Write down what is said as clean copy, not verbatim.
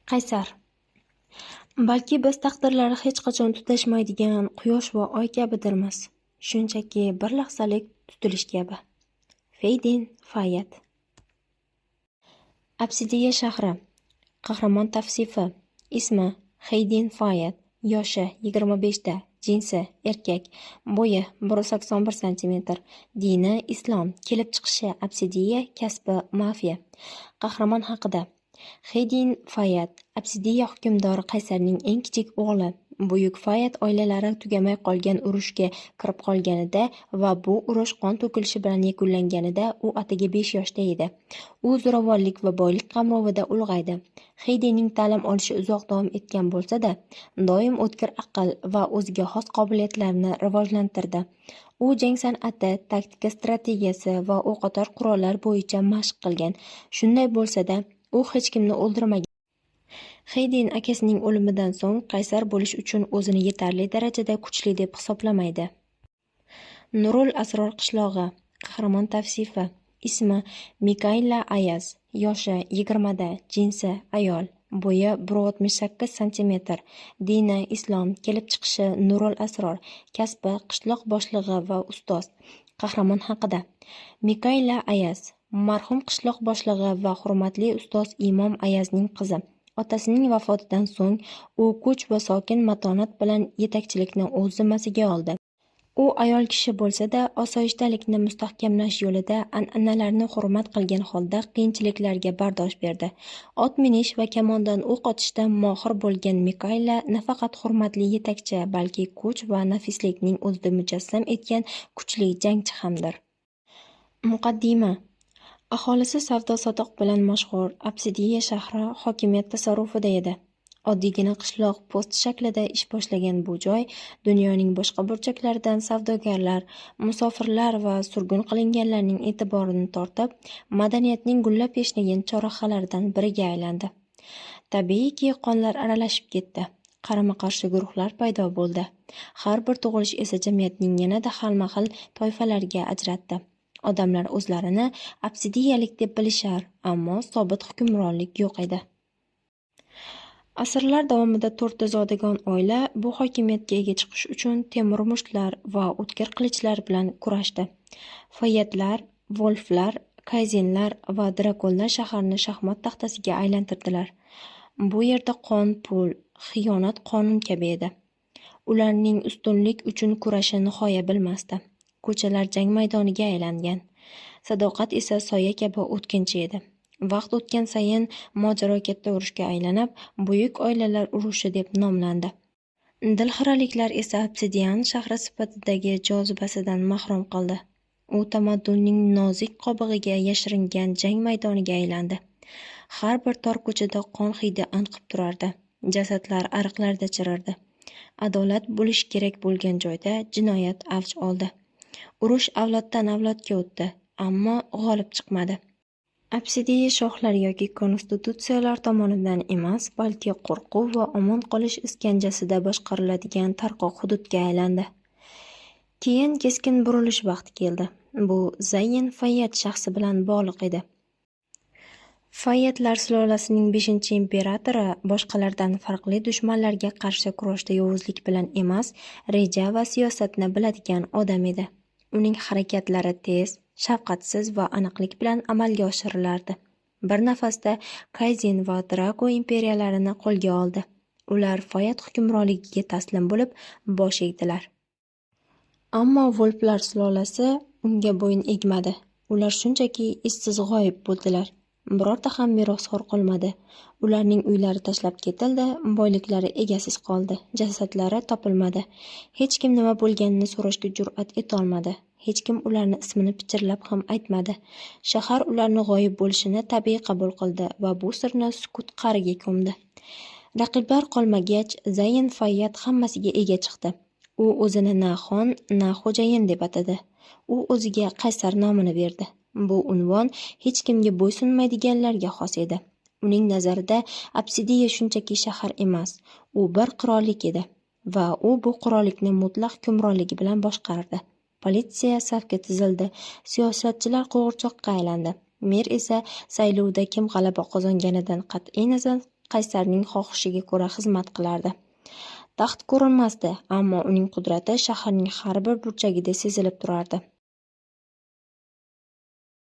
Qaysar. Balki biz taqdirlari hech qachon tutashmaydigan quyosh va oy kabidirmiz. Shunchaki bir lahzalik tutilish kabi. Feydin Fayad. Obsidiya shahri. Qahramon tavsifi. Ismi Xeydin Fayad. Yoshi 25 da. Jinsi erkak. Bo'yi 181 santimetr. Dini islom. Kelib chiqishi Obsidiya, kasbi mafiya. Qahramon haqida. Xeydin Fayad Obsidiya hukmdori qaysarning eng kichik o'g'li. Buyuk Fayad oilalari tugamay qolgan urushga kirib qolganida va bu urush qon to'kilishi bilan yakunlanganida u atigi 5 yoshda edi. U zo'ravonlik va boylik qamrovida ulg'aydi. Xeydinning ta'lim olishi uzoq davom etgan bo'lsa-da, doim o'tkir aql va o'ziga xos qobiliyatlarni rivojlantirdi. U jang san'ati, taktika strategiyasi va o'qotar qurollar bo'yicha mashq qilgan. Shunday bo'lsa-da, u hech kimni o'ldirmagan. Xeydin akasining o'limidan so'ng qaysar bo'lish uchun o'zini yetarli darajada kuchli deb hisoblamaydi. Nurul Asror qishlog'i. Qahramon tavsifi. Ismi Mikayla Ayaz. Yoshi 20 da. Jinsi ayol. Bo'yi 168 santimetr. Dini islom. Kelib chiqishi Nurul Asror. Kasbi qishloq boshlig'i va ustoz. Qahramon haqida. Mikayla Ayaz marhum qishloq boshlig'i va hurmatli ustoz Imom Ayazning qizi. Otasining vafotidan so'ng u kuch va sokin matonat bilan yetakchilikni o'z zimmasiga oldi. U ayol kishi bo'lsa-da, osoyishtalikni mustahkamlash yo'lida an'analarni hurmat qilgan holda qiyinchiliklarga bardosh berdi. Ot minish va kamondan o'q otishda mohir bo'lgan Mikayla nafaqat hurmatli yetakchi, balki kuch va nafislikning o'zida mujassam etgan kuchli jangchi hamdir. Muqaddima. Aholisi savdo-sotiq bilan mashhur Obsidiya shahri hokimiyat tasarrufida edi. Oddiygina qishloq post shaklida ish boshlagan bu joy dunyoning boshqa burchaklaridan savdogarlar, musofirlar va surgun qilinganlarning e'tiborini tortib, madaniyatning gullab-yashnagan chorrahalaridan biriga aylandi. Tabiiyki, qonlar aralashib ketdi. Qarama-qarshi guruhlar paydo bo'ldi. Har bir tug'ilish esa jamiyatning yanada xilma-xil toifalarga ajratdi. Odamlar o'zlarini obsidiyalik deb bilishar, ammo sobit hukmronlik yo'q edi. Asrlar davomida to'rtta zodagon oila bu hokimiyatga ega chiqish uchun temir mushtlar va o'tkir qilichlar bilan kurashdi. Fayadlar, Volflar, Kayzenlar va drakonlar shaharni shaxmat taxtasiga aylantirdilar. Bu yerda qon pul, xiyonat qonun kabi edi. Ularning ustunlik uchun kurashi nihoya bilmasdi. Ko'chalar jang maydoniga aylangan. Sadoqat esa soya kabi o'tkinchi edi. Vaqt o'tgan sayin mojaro katta urushga aylanib, Buyuk oilalar urushi deb nomlandi. Dilxiraliklar esa obsidian shahri sifatidagi jozibasidan mahrum qildi. U tamaddunning nozik qobig'iga yashiringan jang maydoniga aylandi. Har bir tor ko'chada qon hidi anqib turardi. Jasadlar ariqlarda chirirdi. Adolat bo'lishi kerak bo'lgan joyda jinoyat avj oldi. Urush avloddan avlodga o'tdi, ammo g'olib chiqmadi. Obsidiya shohlar yoki konstitutsiyalar tomonidan emas, balki qo'rquv va omon qolish iskanjasida boshqariladigan tarqoq hududga aylandi. Keyin keskin burilish vaqti keldi. Bu Zayn Fayyad shaxsi bilan bog'liq edi. Fayyadlar sulolasining 5-imperatori boshqalardan farqli dushmanlarga qarshi kurashda yovuzlik bilan emas, reja va siyosatni biladigan odam edi. Uning harakatlari tez, shafqatsiz va aniqlik bilan amalga oshirilardi. Bir nafasda Kayzen va Drago imperiyalarini qo'lga oldi. Ular Fayad hukmronligiga taslim bo'lib, bosh egdilar. Ammo Volflar sulolasi unga bo'yin egmadi. Ular shunchaki izsiz g'oyib bo'ldilar. Birorta ham merosxo'r qolmadi. Ularning uylari tashlab ketildi, boyliklari egasiz qoldi, jasadlari topilmadi. Hech kim nima bo'lganini so'rashga jur'at etolmadi. Hech kim ularni ismini pichirlab ham aytmadi. Shahar ularni g'oyib bo'lishini tabiiy qabul qildi va bu sirni sukut qa'riga ko'mdi. Raqiblar qolmagach, Zayn Fayyad hammasiga ega chiqdi. U o'zini na xon, na xo'jayin deb atadi. U o'ziga qaysar nomini berdi. Bu unvon hech kimga bo'ysunmaydiganlarga xos edi. Uning nazarida Obsidiya shunchaki shahar emas, u bir qirollik edi va u bu qirollikni mutlaq hukmronligi bilan boshqardi. Politsiya safga tizildi, siyosatchilar qo'g'irchoqqa aylandi. Mer esa saylovda kim g'alaba qozonganidan qat'iy nazar qaysarning xohishiga ko'ra xizmat qilardi. Taxt ko'rinmasdi, ammo uning qudrati shaharning har bir burchagida sezilib turardi.